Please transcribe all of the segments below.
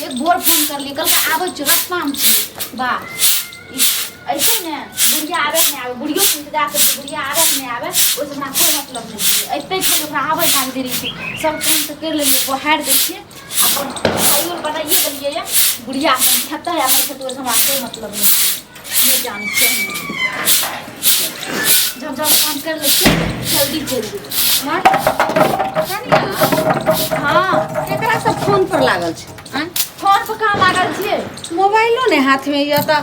एक भोर फोन करलियै, कहलकै आबै छियौ, रस्तामे छी। वाह, ऐसे ने बुढ़िया आबै कि नहि आबै, बुढ़ियोके इंतजार करै छियै, बुढ़िया आबै कि नहि आबै, ओहिसँ हमरा कोइ मतलब नहि छै। अयतै खाली ओकरा आबै ताक देरी छै। सब काम तऽ करि लेलियै, बहारि दै छियै, अपन खाइयो लए बनाइए देलियै यऽ। बुढ़िया अपन खेतै आ नहि खेतै, ओहिसँ हमरा कोइ मतलब नहि छै। नहि जानै छियै हम। जब जब काम करि लै छियै, जल्दी चलि जेबै। कनिया। हँ। केकरा सब फोन पर लागल छै, आँय? फोन पर कहाँ लागल छियै? मोबाइलो नहि हाथमे यऽ तऽ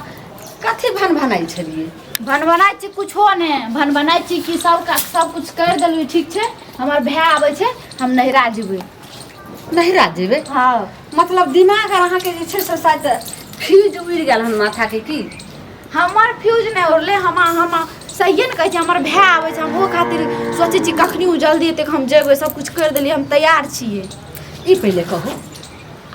कथी भन भनाइ छलियै? भनभनाइ छी कुछो नहि भनभनाइ छी कि सब का सब कुछ करि देलियै, ठीक छै, हमर भाय आबै छै, हम नैहरा जेबै। नैहरा जेबै? हँ। मतलब दिमाग आर अहाँके जे छै से शायद फ्यूज उड़ि गेल हन माथाके की? हमर फ्यूज नहि उड़लै, हम सहिए ने कहै छी। हमर भाय आबै छै, हम ओहो खातिर सोचै छी कखनी ओ जल्दी एतै, हम जेबै। सब कुछ करि देलियै, हम तैयार छियै। ई पहिले कहू,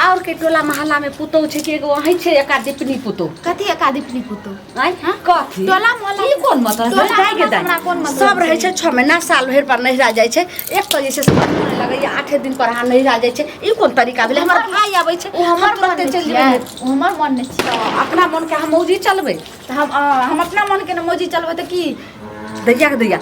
आओर के टोला मोहल्ला में पुतोह छै कि एगो अहीं छै एका दीपनी पुतोह? कथी एका दीपनी पुतोह? आँय? हाँ? कथी? टोला मोहल्ला ई कोन मतलब? टोला दाइ गे मोहल्ला दाइ। हमरा कोन मतलब सब रहै छै? छै 6 महीना साल भरि पर नैहरा जाइ छै। एक तऽ जे छै से मन नहि लगैया, 8 दिन पर अहाँ नैहरा जाइ छै, ई कोन तरीका भेलै? हमर भाय आबै छै, ओ हमर हम तुरन्ते मन नहि चलि छियै। जेबै। ओ हमर मन नहि छियै। अपना मन के अहाँ मौजी चलबै? तऽ हम अपना मन के ने मौजी चलबै तऽ की? दैया के दैया,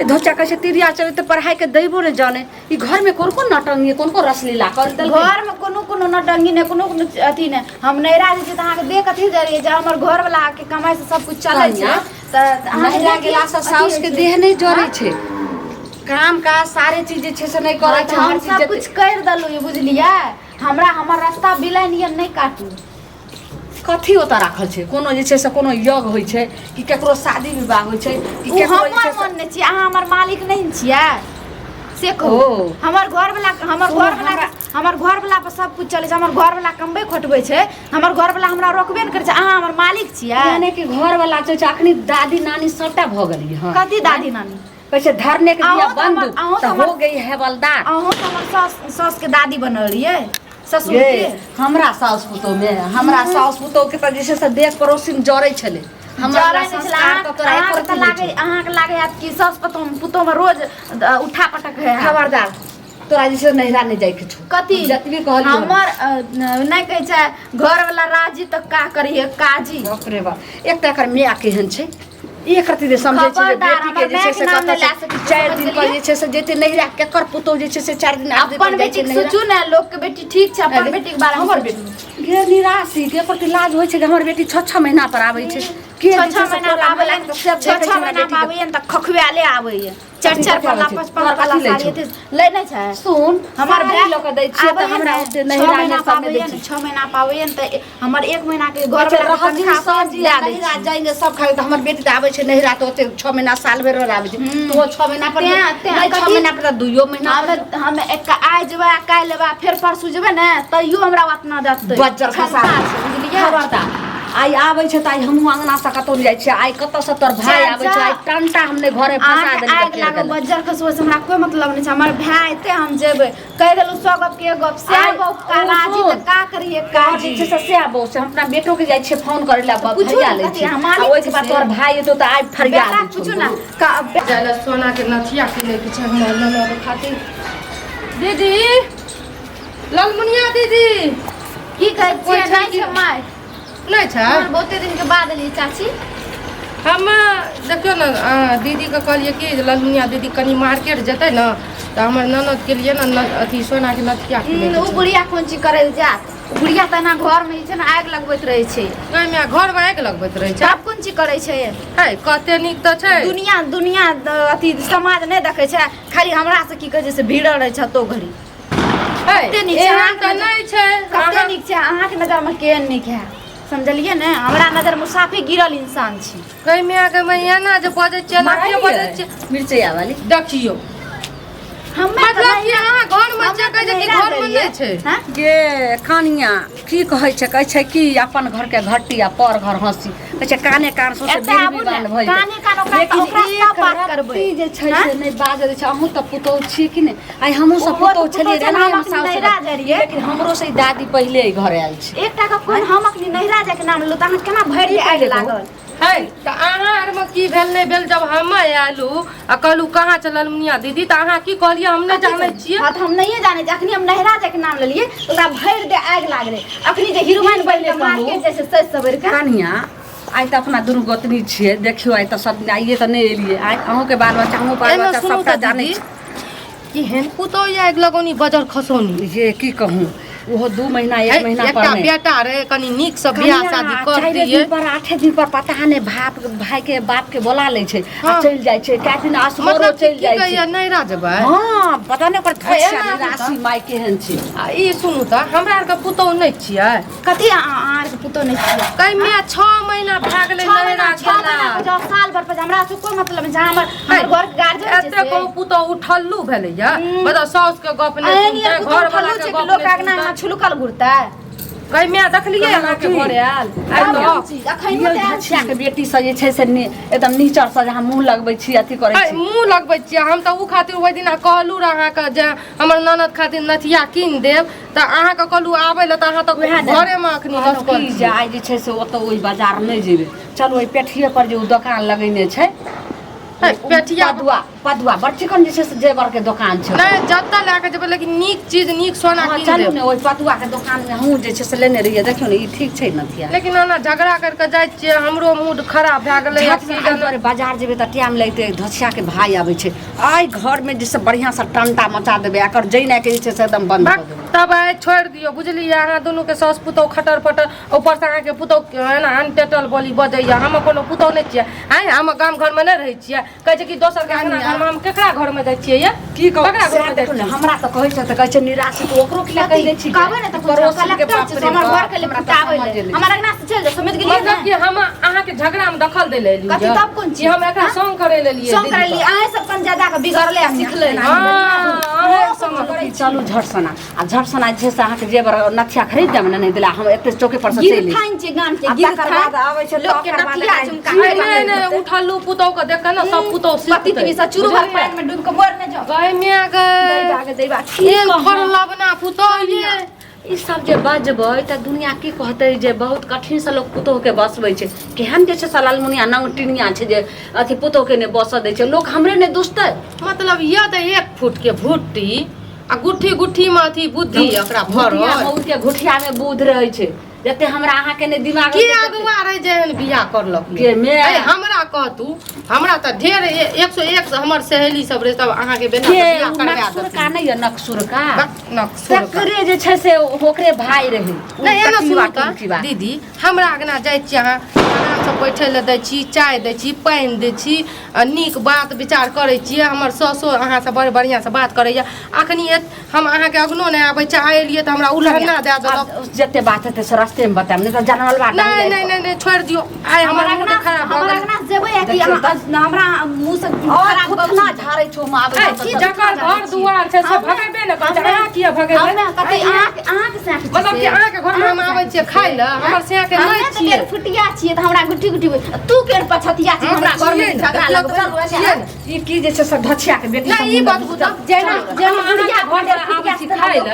ए धोचा कहै छै तिरिया चलै तऽ पढ़ाई के दैबो नहि जाने। ई घर में कोन कोन नौटंकी, कोन कोन रसलीला कर देलकै? घर में कोनो कोनो नौटंकी नहि, कोनो कोनो अथी नहि। हम नैहरा जाइ छियै तऽ अहाँके देह कथी जरैया? जे हमर घरवला के कमाइ से सब कुछ चलै छै। कनिया, तऽ अहाँके नैहरा देह गेला से अथी साउस होइ के छै। देह नहि जरै छै, काम काज सारे चीज जे छै से नहि करै हँ, छै। तऽ हम हर चीज सब जते- कुछ करि देलहुँ, बुझलियै? हमरा हमर रास्ता बिलाइ नियन नहि काटू। कथी ओतऽ राखल छै? कोनो जे छै से कोनो यज्ञ होइ छै कि केकरो शादी विवाह होइ छै कि ओ केकरो जे हमर छै से मन नहि छियै, अहाँ हमर मालिक नहि ने छियै, से कहू। ओ। हमर घरवला, हमर सुनू, घरवला, हमरा- हमर घरवला पर सब कुछ चलै छै। हमर घरवला कमबै खोटबै छै, हमर घरवला हमरा रोकबे नहि करै छै। अहाँ हमर मालिक छियै? यानी कि घरवला छै छै, अखनी दादी नानी सबटा भऽ गेलियै हँ। कथी दादी नानी? कहै छै धरने के दिया अहूँ तऽ बंद अहूँ तऽ तऽ हमर- हो गई है बलदार। अहूँ तऽ हमर सास सासके दादी बनल रहियै, ससुर ये के। हमरा साउस पुतोह मे, हमरा साउस पुतोह के तऽ जे छै से देख पड़ोसिन जरै छलै। हमरा जरै नहि छलै। संस्कार तऽ तोरा अहाँके एको तऽ रत्ती नहि लागै छौ। अहाँके लागै हैत कि सास पुतोह पुतोहमे रोज उठा पटक है। खबरदार, तोरा जे छै नैहरा नहि जाइके छौ। कथी? जतबी कहलियौ। हमर नहि कहै छै घरवला राजी तऽ का करिहे काजी। बाप रे बाप, एक तऽ एकर माय केहन छै, एक रत्ती जे समझै छै जे खबरदार, बेटी के हमर जे छै से मायके नाम कतऽ नहि लए से सकै छी, 4 समझ दिन पर गेलियै? जे छै से जेतै नैहरा, केकर पुतोह जे छै से 4 दिन 8 दिन अपन पर जाइ छै बेटी के नैहरा? सोचू ने, लोक के बेटी ठीक छै, अपन बेटी के बारे में हमर सोचू। बेटी गे निराशी के प्रति लाज होइ छै कि हमर बेटी 6 6 महीना पर आबै छै के 6 जे 6 छै से महीना टोला पर आबैया, मोहल्ला के सब 6 देखै 6 छै हमरा महीना पर बेटी के। आबैया तऽ खखुआले आबैया, चारि चारि कथी पल्ला आबै छै? 5 5 तोहर पल्ला कथी लै साड़ी छौ? एते लै नहि छै। सुन, हमर साड़ी भाय लऽ कऽ दै छियै तऽ आबैया हमरा ने, ओते 6 नैहरा महीना मे सब नहि दै पाबैया छै। ने, 6 महीना पाबैया ने तऽ हमर 1 महीना के घर अच्छा, वाला के रहथिन तनख्वाह सर जी दए दै नैहरा छी। जाएंगे सब खाइ तऽ हमर बेटी तऽ आबै छै नैहरा तऽ ओते 6 महीना साल भरि पर आबै छै, तो 6 महीना पर तें नहि 6 कथी? महीना पर तऽ 2 महीना पर। हम एक आइ जेबै आ काल्हि लेबै आ फेर परसू जेबै ने तैयो हमरा ओ अपना देतै। बज्जर खसा। क्षमता छै, बुझलियै? खबरदार, आइ आबै छै तऽ आइ हमहूँ अङ्गना से कतहु नहि जाइ छियै। आइ कतऽसँ तोहर भाय जा, आबै छै, जा। आइ टंटा हम नहि घरे फंसा अहाँके देली तऽ आगि फेर लागल गेलै। बज्जर खसबै से हमरा कोइ मतलब नहि छै। हमर भाय एतै, हम जेबै। कहि देलहुँ 100 गप के गप सएह आइ गप का ओ राजी सुन। तऽ का करिए तोहर काजी। जे छै से सएह बौह छै। हम अपना बेटो के जाइ छियै फोन करै लए, पूछू फरिया ने लै कथी, छियै अहाँ आ मालिक ओहिके बाद छी से? तोहर भाय एतौ तऽ आइ फरिया बेटा दै छौ। पूछू ने का जाय लए सोना के नथिया किनैके छै हमर ननद खातिर। दीदी, ललमुनिया दीदी। की कहै कोइ छियै? छै नहि की? छै माय। नहि छै? हमर बहुते दिन के बाद एलियै चाची। हम देखियौ ने, दीदीके कहलियै कि जे ललमुनिया दीदी कनि मार्केट जेतै ने तऽ हमर ननदके लिए ने अथी सोनाके नथिया किनैके ओ छै। बुढ़िया कोन चीज करै लए जायत? ओ बुढ़िया तऽ एना घरमे जे छै ने आगि लगबैत रहै छै। ओहिमे घरमे आगि लगबैत रहै छै? तब कोन चीज करै छै? है, कते नीक तऽ छै। दुनिया दुनिया अथी समाज नहि देखै छै, खाली हमरा से की कहै छै से भिड़ल रहै छै हतो घड़ी। है, कते नीक छै एहन अहाँके तऽ नजर- नहि छै। कते नीक छै अहाँके नजरमे, केहन नीक है, समझलियै ने? हमरा नजर मुसाफिर गिरल इंसान छी। गै माय गै माय, एना जे बजै छियै, एना किया बजै छियै? मिरचैया वाली। देखियौ, हमे तऽ मतलब कि नहिरा- अहाँ घरमे हमे छियै, तऽ कहै छै कि नहिरा घरमे गेलियै। नहि छै। हँ? गे कनिया, की कहै छै? कहै छै कि अपन घर के घट्टी आ पर घर हंसी। कहै छै काने कान सौंसे एतऽ बिल आबू ने, बिबान भऽ जेतै। काने कान ओकरा लेकिन ओकरा से एक बात करबै। रत्ती जे छै हँ? से नहि बाजल छै। अहूँ तऽ पुतोहु छियै कि नहि? आइ हमहूँ सब ओहो तऽ पुतोहु छलियै, पुतोहु छै, एना हम हम अखनी साउस नैहरा जाइ रहियै। लेकिन हमरो से ई दादी पहिले एहि घर आयल छै। एकटा गप कोन, हम अखनी नैहरा जायके नाम लेलहुँ तऽ अहाँ केना भरि ई आगि पहिले कहू। लागल? है तऽ अहाँ आरमे की भेल नहि भेल जब हम आयलू आ कहलू कहाँ छै ललमुनिया दीदी तऽ अहाँ की कहलियै हम नहि जानै छियै। हाँ, तऽ हम नहिए जानै छियै। अखनी हम नैहरा जाइके नाम लेलियै तऽ ओकरा भरि दे आगि लागलै। अखनी जे हीरोइन बनि कऽ मार्केट जाइ छै सजि सवरि कऽ। कनिया आइ तऽ अपना दुनू गोतनी छियै, देखियौ आइ तऽ सब आइए तऽ नहि एलियै, आइ अहूँके बाल बच्चा हमहूँ बाल एहिमे बच्चा सुनू सबटा तऽ जानै दीदी छी। केहन पुतोह आगि लगौनी बजर खसौनी। ये की कहूँ, ओहो 2 महीना 1 महीना पर एकटा नहि। बेटा रहे कनी नीक से बियाह शादी कर 4 दिए दिन पर 8 दिन पर पता नहि बाप भाई के बाप के बोला लै छै आ हाँ। चलि जाइ छै, कए दिन असगरो मतलब चलि की जाइ छै। कहैया नैहरा जेबै। हाँ, पता नहि ओकर एना धोखा आबू तऽ। राशि माय केहन छै। आ ई सुनू तऽ हमरा आरके पुतोह नहि छियै। कथी अहाँ आरके पुतोह नहि छियै? कै माय 6 महीना भए गेलै 6 महीना, नैहरा 6 महीना गेला। पर जाउ, साल भर पर जाउ, हमरा से कोई मतलब नहि छै। हमर हमर घर के गार्जियन छै एते से। कहू पुतोह उठल्लू भेलैया, मतलब साउस के गप नहि एहन सुनतै, ये पुतोह घर वाला उठल्लू के छै कि गप लोक नहि अगना सुनतै। छुलकल घुरतै। कै माय देखलियै अहाँके की? घर आयल? आइ आब तऽ कोन चीज? अखन यौ तऽ आयल झिझिया छी। के बेटी से जे छै से एकदम नीचर से जहाँ मुँह लगबै छी अथी करै ऐ, छी। मुँह लगबै छियै हम तऽ ओ खातिर ओहि दिना कहलहुँ रह अहाँके जे हमर ननद खातिर नथिया कीन देब, तऽ अहाँके कहलहुँ आबै लए तऽ अहाँ तऽ उएह ने। घरेमे अखनी कहलहुँ लसकल की छी। जे आइ जे छै से ओतऽ ओहि बाजार नहि जेबै, चलू ओहि पेठिए पर जे ओ दोकान लगेने छै। है, पेठिया पदुआ, पदुआ बड़ चिकन जे छै से जेवर के दोकान छै। नहि जतऽ लए कऽ जेबै लेकिन नीक चीज नीक सोना हाँ, कीन चलू देब। ने ओहि पदुआ के दोकान मे हमहूँ जे छै से लेने रहियै, देखियौ ने ई ठीक छै नथिया। लेकिन ओना झगड़ा करि कऽ जाइ छियै हमरो मूड खराब भए गेलै। झट में एहि दुआरे बाजार जेबै तऽ टाइम लगतै, धोसिया के भाय आबै छै, आइ घर में जे छै बढ़िआँ से टंटा मचा देबै, एकर जैना के जे छै से एकदम बंद कऽ देबै। तब आइ छोड़ि दियौ बुझलियै, अहाँ दुनूके साउस पुतोह खटर पटर, ऊपरसँ अहाँके पुतोह एना अनटेटल बोली बजैया। हम कोनो पुतोह नहि छियै, आँय हम गाम घरमे नहि रहै छियै, कहै छै कि दोसरके अंगना घरमे हम केकरा घरमे जाइ छियै ये? की कहू ककरा घरमे सएह जाइ देखू ने, छियै? हमरा तऽ कहै छै तऽ कहै छै निराश, तू ओकरो किया कहि दै छी? कहबै ने तऽ पड़ोसी के कलेक्टर बाप छै, रे हमर बाप, घर के लिए हमरा तऽ फुटाबै समझे लए। नहि। हमर अंगना से चलि जाउ, समझ गेलियै मतलब ने? कि हम अहाँके झगड़ामे दखल दै लए एलियै। कथी तब कोन चीज? कि हम एकरा संग करै लए एलियै। संग करै लिए अहाँ सब कन ज्यादा के बिगड़ले आ सिखले। हँ, अहाँ संग करै चलू झटसना, आ झटसना जे छै से अहाँके जेवर नथिया खरीद देब ने, नहि देला हम एते चौके पर से चलि गिरथान छै गाम के आ तकर गिरथान बाद आबै छै लोक के तकर बाद नथिया आइ झुमका की नहि नहि उठल्लू पुतोह के देख के ने सब पुतोह पति सिखतै। तिमी से चूरू भर पानि में डूब के मर ने जाओ। गय माय गय दैबा के दैबा की एहन कहब? फरलबना पुतोह ये। ई सब जे बजबै तऽ दुनिया की कहतै जे बहुत कठिन से लोक पुतोह के बसबै छै, केहन जे छै से ललमुनिया नंगटिनिया छै जे अथी पुतोह के नहि बसऽ दै छै, लोक हमरे नहि दुसतै। मतलब यह तऽ 1 फुट के भुट्टी आ गुट्ठी गुट्ठी में अथी बुद्धि एकरा भरल। घुटिया मौज के घुटिया में बुध रहै छै, जते हमरा अहाँ के नहि दिमाग के रहै छै, अगुआ रहे जे एहन बियाह करलक के मे? ऐ, हमरा कहतू, हमरा तऽ ढेर 101 हमर सहेली सब रहे, सब अहाँके बेटा के के बियाह उ करवा नक्सुरका देथिन। नहि यऽ नक्सुरका? बक, नक्सुरका। तकरे जे छै से ओकरे भाय रहै। उ नहि, एना टटीबा सुनू तऽ, टुटटीबा। दीदी, हमरा अगना जाइ छी अहाँ, आरामसँ बैठै लए दै छी, चाय दै छी, पानि दै छी, आ नीक बात विचार करै छियै। हमर सासो अहाँसँ बड़ बढ़िआँसँ बात करैया। अखनी हम अहाँके अगनो नहि आबै छै, आइ एलियै तऽ हमरा उलहना दए देलक। आब जते बात हेतै से रस्तेमे बतायब, नहि तऽ जानवलबा नहि नहि नहि नहि, छोड़ि दियौ, आइ हमर हमर मूड अंगना खराब भऽ हमर गेल। अंगना जेबै आ कि देखियौ अहाँ हमरा मुँह से और खराब गप थुथना झाड़ै छौ हम आबै ऐ, छौ तऽ जकर घर दुआर छै से भगेबे ने करतै, अहाँ किया भगेबै? हमे कथी अहाँके साथ छियै मतलब कि अहाँके घरमे हम आबै छियै खाय लए, हमर सियाके हमे नहि तऽ छियै। केर फुटिया छियै तऽ हमरा गुट्ठी गुट्ठी तू केर पछतिया छी, हम हमरा तऽ घरमे छियै ने, झगड़ा देखियौ लगबै तऽ छियै ने। ई की जे छै से धछिया के बेटी नहि, सब ई मुँह बात लगबै बुझब, छै। जेना जेना हम बुढ़िया अहाँके घर पर आबै छी खाय लए,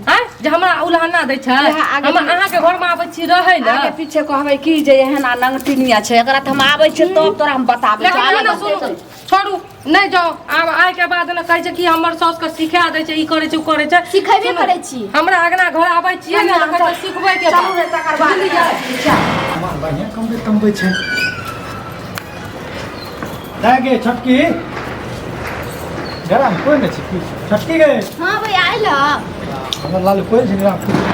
आँय, जे हमरा उलहना दै छै, वएह आगे हम अहाँके घरमे आबै छी रहै लए। आगे पीछे कहबै की जे एहन नंगटिनिया छै, एकरा तऽ हम आबै छियै तब तोरा हम बताबै लेकिन छियौ। एना सुनू, छोड़ू नहि जाउ। आब आइ के बाद ने कहै छै कि हमर साउस के सिखा दै छै, ई करै छै, ओ करै छै। सिखेबे सुनू, करै छी। हमरा अगना घर आबै छियै ने तऽ कहै छै सिखबै के चलू बाद। ने तकर बाद। बुझलियै? माँ बढ़िआँ कमबै तमबै छै। दाय गे छोटकी, घरमे कोइ नहि छै की? छोटकी गे। हाँ भाई आयल। हमर लाल कोइ छै घरमे?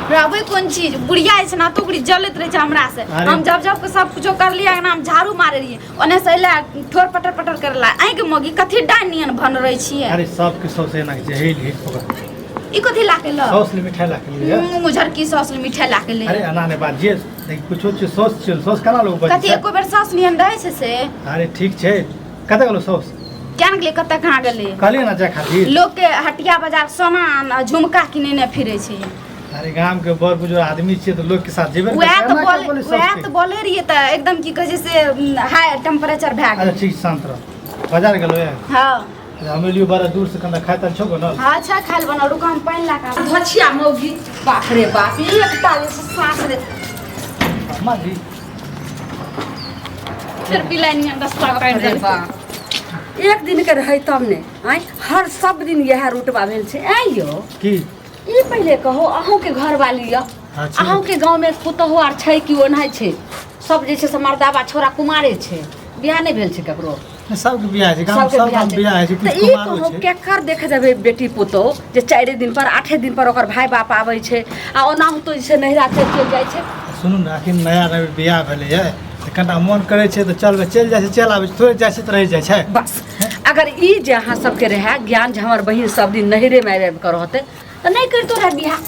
रहबै कोन चीज, बुढ़िया जे छै ने तो ओकरी जलैत रहै छै हमरा से। अरे। हम जब जब के सब कुछो करलियै, अंगना में झाड़ू मारे रहियै, ओने से अयला ठोर पटर पटर करला, आँखि मगी कथी डाइन नियन भन रहै छियै। अरे सबके सबसे एना के हेल हेल पकड़। ई कथी ला के ल सौस ले मिठाई ला के लिए। मुँह झरकी सौस ले मिठाई ला के ले। अरे एना नहि बात जे देखी, कुछो छै सौस छै, सौस केना लोक बजै कथी छै? एको बेर सौस नियन रहै छै से? अरे ठीक छै, कतऽ गेलो सौस? केना गेलै, कतऽ कहाँ गेलै? कहलियै ने जाय खातिर। लोक के हटिया बाजार सोना आ झुमका किनेने फिरै छै। अरे गाम के बड़ बुजुर्ग आदमी छियै तऽ लोक के साथ जेबे ने वएह करतै, तऽ एना बोले किया बोलै वएह सौस तऽ के? बोले रहियै तऽ एकदम की कहै छै से हाई टेम्परेचर भए अच्छा गेल। ठीक, शांत रह। बाजार गेलो ये? हाँ। अच्छा, हम एलियो बड़ा दूर से, कना खाइ ताल छौ बनल? हाँ, अच्छा खाइ लए बनल, रुको हम पानि ला कऽ आबै। धछिया मौगी, बाप रे बाप, एकटा जे छै सास रे। अम्मा जी फेर बिलाइ नियन रस्ता काटि अरे देलकै। बा एक दिन के रहै तब ने आँय हर सब दिन इएह रूटबा भेल छै आँय यौ की ई पहिले कहो अहूँके घरवाली यऽ अच्छा। अहूँके गाँवमे पुतहु आर छै कि ओनाहि छै सब जे छै से मर्दाबा छोरा कुमारे छै बियाह नहि भेल छै ककरो नहि, सबके बियाह छै गाम सबके सब बियाह गाम छै बियाह होइ छै तऽ किछु ई कुमारो कहू छै केकर देख देबै बेटी पुतहु जे चारि दिन पर आठे दिन पर ओकर भाय बाप आबै छै आ ओनाहुतो जे छै नैहरा चलि चलि जाइ छै सुनू ने अखन नया नया बियाह भेलैए तऽ कनिटा मोन करै छै तऽ चलबै चलि जाइ छै चलि आबै छै थोड़े जाइ छै तऽ रहि जाइ छै बस अगर ई जे अहाँ सबके रहए ज्ञान जे हमर बहिन सब दिन नैहरेमे आबि आबि कऽ रहतै तऽ नहि करितो रहए बियाह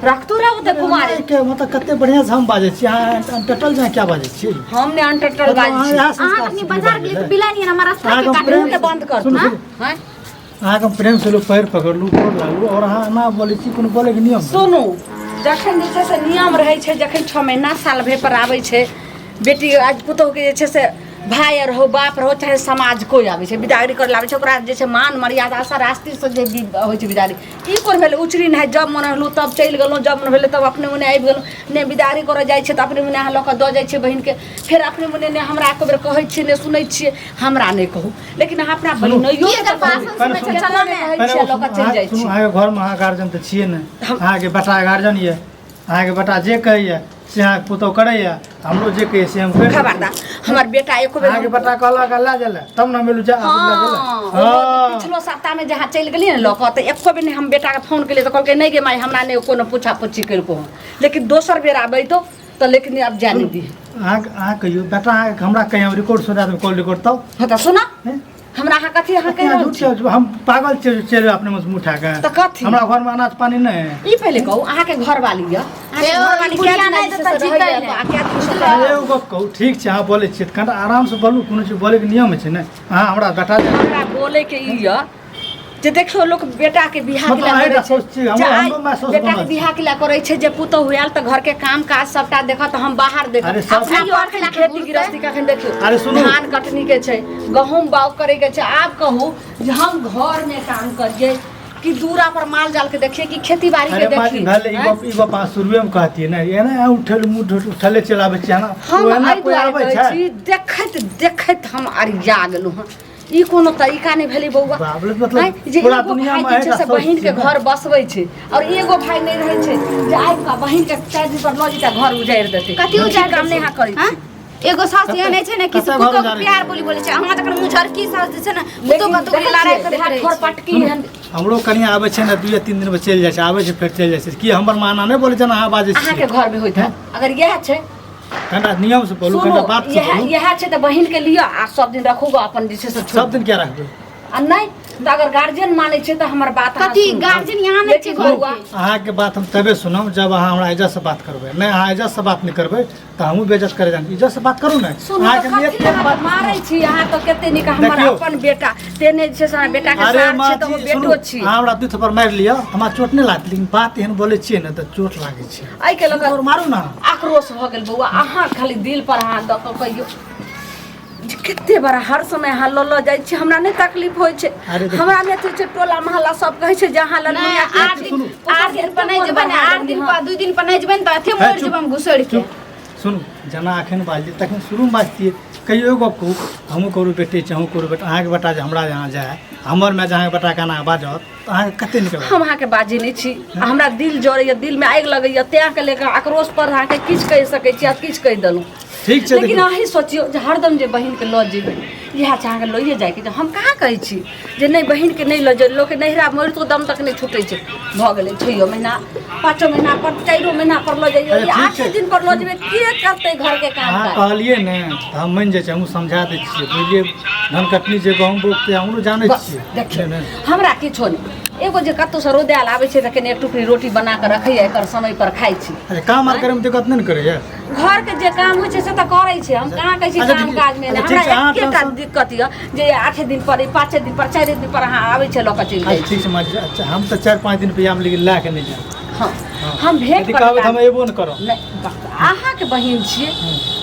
रखतो रहए ओतऽ कुमारे के मतलब कते बढ़िया से हम बाजै छी अहाँ अनटटल जहाँ क्या बाजै छी हम नहि अनटटल मतलब बाजै अहाँ छी इएह अहाँ संस्कार कखनी सिखने बाजार गेलियै बाजै तऽ बिलाइ नियन हमर रास्ता अहाँके के काटि प्रेम मुँह तऽ बंद कर सुनू, सुनू। आँय अहाँके हम प्रेम से लोग पैर पकड़लू गोर लागलू और अहाँ एना बोलै छी कोनो बोलैके नियम नहि। सुनू जखन जे छै से नियम रहै छै जखन छओ महीना साल भरि पर आबै छै बेटी आज पुतोहुके जे छै से भाय रहो बाप रहो चाहे समाज कोइ आबै छै बिदागरी करै लए आबै छै ओकरा जे छै मान मर्यादा रास्तीसँ जे भी होइ छै बिदागरी ई कोन भेलै उचरी नहि जब मन होलहुँ तब चलि गेलहुँ जब मन भेलै तब अपने मने आबि गेलहुँ नहि बिदागरी करऽ जाइ छै तऽ अपने मने अहाँ लऽ कऽ दऽ जाइ छियै बहिनके फेर अपने मने नहि हमरा एको बेर कहै छियै नहि सुनै छियै हमरा नहि कहू लेकिन अहाँ अपना बहिनोइयो की के एकर तऽ कहू। भाषण सुनै छै चलऽ ने कहै छियै लऽ कऽ चलि जाइ सुनू छी अहाँके घरमे अहाँ गार्जियन तऽ छियै नहि अहाँके बेटा गार्जियन यऽ अहाँके बेटा जे कहैए से अहाँके पुतहु करैए हमरो जे कहैए से हम करि खबरदार हमर बेटा एको बेर अहाँके बेटा कहलक लए जाइ लए तब ने हम एलहुँ जा आबू लए गेलै हँ, हँ पिछलो सप्ताहमे जहाँ चलि गेलियै ने लऽ कऽ तऽ एको बेर नहि हम बेटाके फोन केलियै तऽ कहलकै नहि गे माय हमरा नहि कोनो पूछा पूछी केलको हँ लेकिन दोसर बेर आबै तो तऽ लेकिन आब जाय नहि दिहे अहाँके अहाँ कहियौ बेटा अहाँके हमरा कहियो हम रिकॉर्ड सुना देब कॉल रिकॉर्ड तब हँ तऽ सुना हैं? हमरा अहाँ कथी अहाँ कहि अहाँ रहल झूठ छी छै, हम पागल छियै चलि अपने मुँह से मुँह उठा कऽ तऽ कथी? हमरा घरमे अनाज पानी नहि है ई पहिले कहू अहाँके घरवाली यऽ अहाँके ए, घरवाली बुढ़िया कए दिना नहि जे छै तऽ से जीतै रहैए नहि। आ कए दिन से अरे एगो गप कहू ठीक छै अहाँ बोलै छियै तऽ कनिटा आरामसँ बोलू कोनो चीज बोलैके नियम होइ छै ने अहाँ हमरा बेटा जे हमरा बोलैके ई यऽ जे देखियौ लोक बेटाके बियाह के मतलब लए अहींटा करै छै सोच छी, हमरो- जे आइ हमरो माय सोच बेटाके बनल छै। बियाह के लए करै छै जे पुतहु आयल तऽ घरके काम काज सबटा देखत हम बाहर देखब अरे सब- अपना पर खेती गृहस्थी कखन देखियौ अरे सुनू। धान कटनी के छै गहूम बाउग करे के छै आब कहू जे हम घर में काम करिए कि दूरा पर माल जाल के देखिए कि खेती बाड़ी के अरे माजी देखिए भेलै ई आँय? गप ई गप अहाँ शुरुएमे कहतियै ने एना अहाँ उठल मुँह उठले चलि आबै छियै एना हम ओ एना एहि कोइ दुआरे आबै कहै छै छी देखैत देखैत हम अरिया गेलहुँ हँ ई कोनो तरीका नहि भेलै बौआ बाप रे, मतलब आँय, जे पूरा एगो दुनियामे भाय जे छै अहींटा से सोच बहिन के छियै ने। घर बसबै छै और एगो भाय नहि रहै छै जे आबि कऽ बहिन के चारि दिन पर लऽ जेतै घर उजाड़ि देतै कथी ई उजाड़ि काम नहि अहाँ करै हाँ? छी एगो सास एहन होइ छै ने कि कते घर पुतोह के उजाड़ै प्यार छै? बोली बोलै छै अहाँ जखन मुँह झरकी सास जे छै ने पुतोह लेकिन कतौ देखै लड़ाई छियै, करैत रहै ठोर छै पटकी एहन हमरो कनिया आबै छै ने दुए तीन दिनमे चलि जाइ छै आबै छै फेर चलि जाइ छै की हमर माना नहि बोलै छै ने अहाँ बाजै अहाँके छियै घर में होइत है अगर इएह छै कनिटा नियमसँ बोलू सुनू कनिटा बातसँ इएह बोलू इएह छै तऽ बहिन के लिअ आ सब दिन रखू गो अपन जे छै से छोड़ सब दिन क्या रखबै आ नहि तऽ अगर गार्जियन मानै छै तऽ हमर बात अहाँ कथी सुनू। गार्जियन यहाँ नहि छै लेकिन घर बौआ, के अहाँके बात हम तबे सुनब जब अहाँ हमरा इज्जतसँ बात करबै नहि अहाँ इज्जतसँ बात नहि करबै तऽ हमहूँ बेइज्जत करे जान इज्जतसँ बात करू ने सुनू अहाँके तऽ नियत कथी के लए बात मारै छी अहाँ तऽ कते नीक हमर देखियौ। अपन बेटा तेने जे छै से हमरा बेटा के अरे सार माँ छै तऽ हम जी, बेटो सुनू छी अहाँ हमरा दू थप्पड़ मारि लिअ हमरा चोट नहि लागत लेकिन बात एहन बोलै छियै ने तऽ चोट लागै छै एहिके लऽ कऽ और मारू ने आक्रोश भऽ गेल बौआ अहाँ खाली दिल पर अहाँ दऽ कऽ कहियौ जे कते बड़ा हर समय अहाँ लऽ लऽ जाइ छी हमरा नहि तकलीफ होइ छै अरे देखियौ। हमरा नहि अथी छै टोला मोहल्ला सब कहै छै जे अहाँ नहि ललमुनिया के आठ दिन 8 दिन पर नहि जेबै ने 8 दिन पर 2 दिन पर नहि जेबै ने तऽ अथे हे, मरि चुप। जेबै हम घुसरि के चुप सुनू जेना एखन बाजलियै तखन शुरूमे बाजतियै कहियो एगो गप कहू हमहूँ करू बेटे छी अहूँ करू बेटा अहाँके बेटा जे हमरा यहाँ जाय हमर माय जे अहाँके बेटाके एना बाजत तऽ अहाँके कते नीक लागत हम अहाँके बाजै नहि छी आ हमरा दिल जरैए दिलमे आगि लगैए तेँ के लेकर आक्रोश पर अहाँके किछु कहि सकै छी आ किछु कहि देलहुँ ठीक छै लेकिन देखियौ अहीं सोचियौ जे हरदम जे बहिनके लऽ जेबै इएह छै अहाँके लइए जाइके छै हम कहाँ कहै छी जे नहि बहिनके नहि लऽ जाउ लोकके नैहरा मरितो दम तक नहि छूटै छै भऽ गेलै छओ महीना पाँचो महीना पर चारिओ महीना पर लऽ जइयौ अच्छा, या ठीक आठे छै। दिन पर लऽ जेबै के करतै घरके काम अहाँ काज कहलियै ने तऽ हम मानि जाइ छी हमहूँ समझा दै छियै बुझलियै धान कटनी जे गहूँम रोपतै हमरो जानै बस छियै देखियौ नहि, नहि। हमरा किछो नहि एगो जे कतहुसँ रौदायल आबै छै तऽ कनि एक टुकड़ी रोटी बना कऽ रखैए एकर समय पर खाइ छी अच्छा काम आर करैमे दिक्कत नहि ने करैए घरके जे काम होइ छै से तऽ करै छै हम कहाँ कहै छी अच्छा, काम ठीक- काजमे नहि अच्छा, ठीक हमरा छै, अहाँ एकेटा टेंशन- दिक्कत यऽ जे आठे दिन पर पाँचे दिन पर चारि दिन पर अहाँ आबै छै लऽ कऽ चलि जाइ अच्छा ठीक छै माँ जी अच्छा हम तऽ चारि पाँच दिन पे आम लेकिन लए कऽ नहि जायब छी हँ हम भेंट यदि करबै कहबै तऽ हम अयबो नहि करब नहि अहाँके बहिन छियै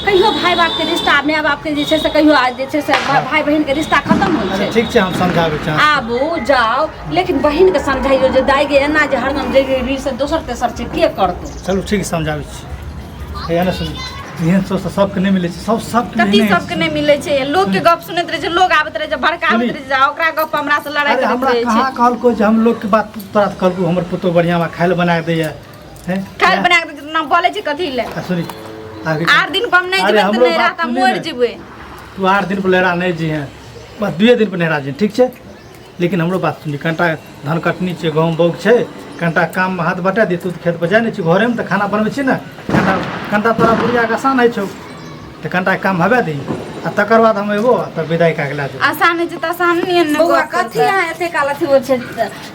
कहियो भाय बापके रिश्ता माय बापके जे छै से कहियो आ जे छै से भाय बहिनके रिश्ता खतम होइ अच्छा छै ठीक छै हम समझाबै छी अहाँके। आबू जाउ लेकिन बहिनके समझाइयो जे दाइ गे एना जे हरदम जे से दोसर तेसर छै के करतै चलू ठीक छै समझाबै छी हैया ने सुनू एहन सब सबके नहि मिलै छै, सब सबके कथी एहने सबके नहि मिलै छै? लोग के गप सुनैत रहै छै, लोग आबैत रहै छै, भड़काबैत सुनी। रहै छै, आ ओकरा गप हमरा से लड़ाइ अरे करैत हमरा रहै छै। कहाँ कहलको जे हम लोग के बात तोरा तऽ कहलको हमर पुतोह बढ़िआँ बा, खाय लए बना के दैया हैं? खाइ लए बना के दै छै, नाम बोलै छै कथी ले? आ सुनी आगे 8 दिन पर हम नहि अरे जेबै तऽ हमरो नहि बात रहता, सुनी मरि ने। जेबै। तू 8 दिन पर लहरा नहि जी हैं, बस 2 दिन पर नहरा जी, ठीक छै? लेकिन हमरो बात सुनी, कनिटा धान कटनी छै, गहूँम बौग छै, कनिटा काममे हाथ बटा दे। तू तऽ खेत पर जाइ नहि छी, घरेमे तऽ खाना बनबै छी ने। कनिटा कनिटा तोरा बुढ़ियाके आसान होइ छौ, तऽ कनिटा काम हबे दही, आ तकर बाद हम अयबो आ तब विदाइ कए के लए जेबो। आसान होइ छै तऽ आसान नियन ने बौआ गप कथी करतै। अहाँ एते काल अथी होइ छै?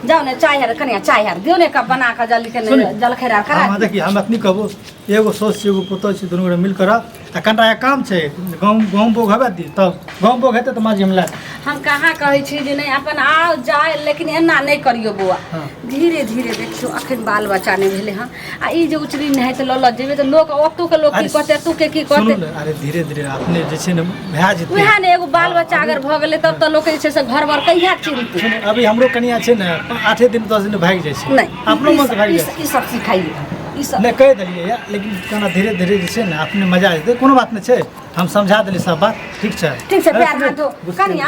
जाउ ने, चाय आर कनिया, चाय आर दियौ ने, कप बना कऽ जल्दी के सुनी। जलखै आर करा हम दियौ। देखी, हम एतनी कहबो, एगो साउस छै, एगो पुतोह छै, दुनू गोटे मिल कऽ रह, आ कनिटा एक काम छै, गहूँम गहूँम बौग हेबे दी, तब गहूँम बौग हेतै तऽ माँजी हम लए लेब। हम कहाँ कहै छी जे नहि, अपन आउ जाय, लेकिन एना नहि करियौ बौआ। हाँ। धीरे धीरे देखियौ, अखन बाल बच्चा नहि भेलै हँ, आ ई जे उचरी नहाइत लऽ लऽ जेबै तऽ लोक ओतुके लोक की अरे कहतै, एतुके की सुनू कहतै? ने, अरे धीरे धीरे अपने जे छै ने भए जेतै। उएह ने, एगो बाल बच्चा अगर भऽ गेलै तब तऽ लोक जे छै से घर बर कहिया चिन्हतै? सुनू, अभी हमरो कनिया छै ने, 8 दिन 10 दिन भागि जाइ छै। नहि, अपनो मन से भागि ई जाइ छै। ई सब सिखाइए ई सब। नहि कहि देलियै या, लेकिन कना धीरे धीरे जे छै ने अपने मजा जेतै, कोनो बात नहि छै, हम समझा देली सब बात, ठीक छै? ठीक छै, अरे पैर हाथ धो। बुझते कनिया,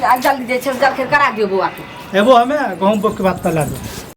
आ जल्दी जे छै जलखै करा दियौ बौआके। एबो हमे गहूँम बोक के बात कर ला दो।